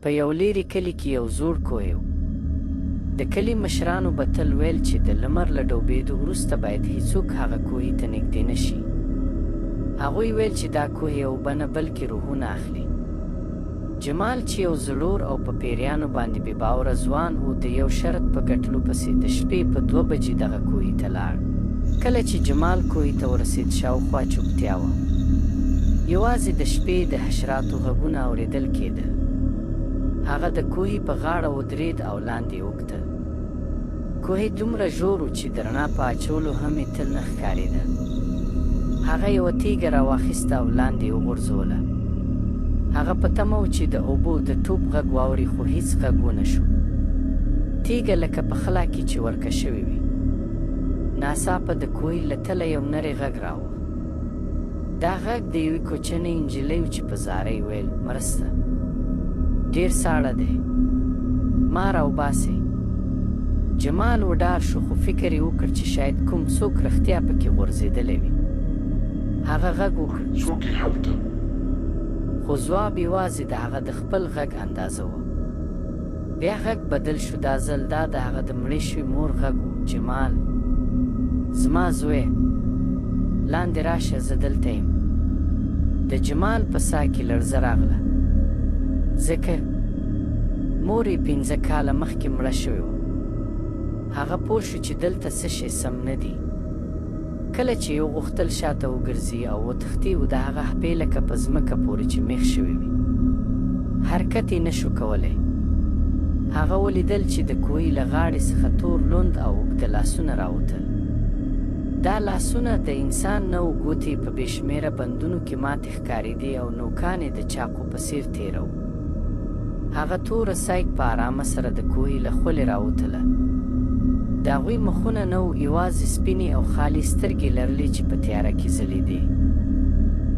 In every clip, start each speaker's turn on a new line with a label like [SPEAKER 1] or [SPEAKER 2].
[SPEAKER 1] په یو لیرې کلي کې یو زوړ کوهی و. د کلي مشرانو به تل ویل چې د لمر له ډوبېدو وروسته باید هیڅوک هغه کوهي ته نږدې نه شي. هغوی ویل چې دا کوهی اوبه نه بلکې روحونه اخلي. جمال چې یو زړور او په پیریانو باندې بې باوره ځوان و د یو شرط په ګټلو پسې د شپې په دوه بجې دغه کوهي ته لاړ. کله چې جمال کوهي ته ورسېد شاوخوا چوپتیا وه. یوازې د شپې د حشراتو غږونه اورېدل کېدل. هغه د کوهي په غاړه ودرېد او لاندې یې وکتل. کوهی دومره ژور و چې د رڼا په اچولو هم یې تل نه ښکارېده. هغه یوه تیږه راواخیسته او لاندې یې وغورځوله. هغه په تمه و چې د اوبو د ټوپ غږ واوري خو هیڅ غږ ونه شو. تیږه لکه په خلا کې چې ورکه شوې وي. ناڅاپه د کوهي له تله یو نری غږ راوخت. دا غږ د یوې کوچنۍ نجلۍ و چې په زارۍ ویل، مرسته! ډېر ساړه دی. ما راوباسئ. جمال وډار شو خو فکر یې وکړ چې شاید کوم څوک رښتیا په کې غورځېدلی وي. هغه غږ وکړ.
[SPEAKER 2] څوک یې هلته؟
[SPEAKER 1] خو ځواب یوازې د هغه د خپل غږ اندازه وه. بیا غږ بدل شو، دا ځل دا د هغه د مړې شوې مور غږ و، جمال! زما زویه! لاندې راشه، زه دلته یم. د جمال په ساه کې لړزه راغله، ځکه مور یې 5 کاله مخکې مړه شوې وه. هغه پوه شو چې دلته څه شی سم نه دي. کله چې یې وغوښتل شاته وګرځي او وتښتي او د هغه هپې لکه په ځمکه پورې چې میخ شوې وي. حرکت یې نه شو کولی. هغه ولیدل چې د کوهي له غاړې څخه تور لوند او اوږده لاسونه راوتل. دا لاسونه د انسان نه وو، ګوتې یې په بې شمېره بندونو کې ماتې ښکارېدې او نوکان یې د چاقو په څېر تېره وو. هغه توره سایک په آرامه سره د کوهي له خولې راوتله. د هغوی مخونه نه وو، یوازې سپینې او خالي سترګې لرلې چې په تیاره کې ځلېدې.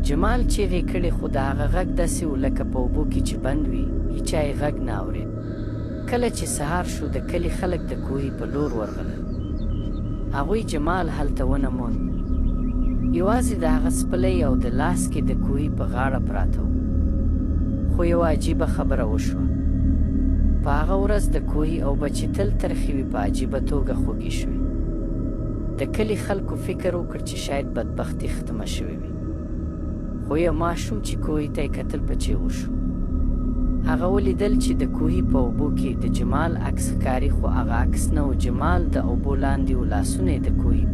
[SPEAKER 1] جمال چیغې کړې خو د هغه غږ داسې و لکه په اوبو کې چې بند وي، هیچا یې غږ نه اورېد. کله چې سهار شو، د کلي خلک د کوهي په لور ورغلل. هغوی جمال هلته ونه موند. یوازې د هغه څپلۍ او د لاسکې د کوهي په غاړه پراته وو. خو یوه عجیبه خبره وشوه. په هغه ورځ د کوهي اوبه چې تل ترخې وي په عجیبه توګه خوږې شوې. د کلي خلکو فکر وکړ چې شاید بدبختي ختمه شوې وي. خو یو ماشوم چې کوهي ته یې کتل په چیغو شو. هغه ولیدل چې د کوهي په اوبو کې د جمال عکس ښکاري خو هغه عکس نه و، جمال د اوبو لاندې و، لاسونه یې د کوهي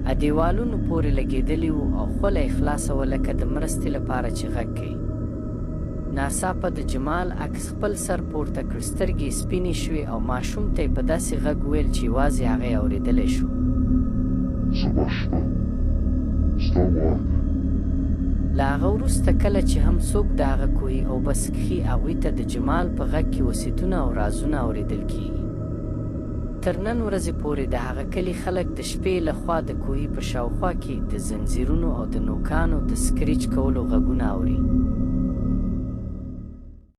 [SPEAKER 1] په دیوالونو پورې لګېدلي وو او خوله یې خلاصه وه لکه د مرستې لپاره چې غږ کوي. ناڅاپه د جمال عکس خپل سر پورته کړ، سترګې یې سپینې شوې او ماشوم ته یې په داسې غږ وویل چې یوازې هغه یې اورېدلی شو.
[SPEAKER 2] سبا شپه ستا وار دی.
[SPEAKER 1] له هغه وروسته کله چې هم څوک د هغه کوهي اوبه څکښي، هغوی ته د جمال په غږ کې وصیتونه او رازونه اورېدل کېږي. تر نن ورځې پورې د هغه کلي خلک د شپې له خوا د کوهي په شاوخوا کې د ځنځیرونو او د نوکانو د سکریچ کولو غږونه اوري.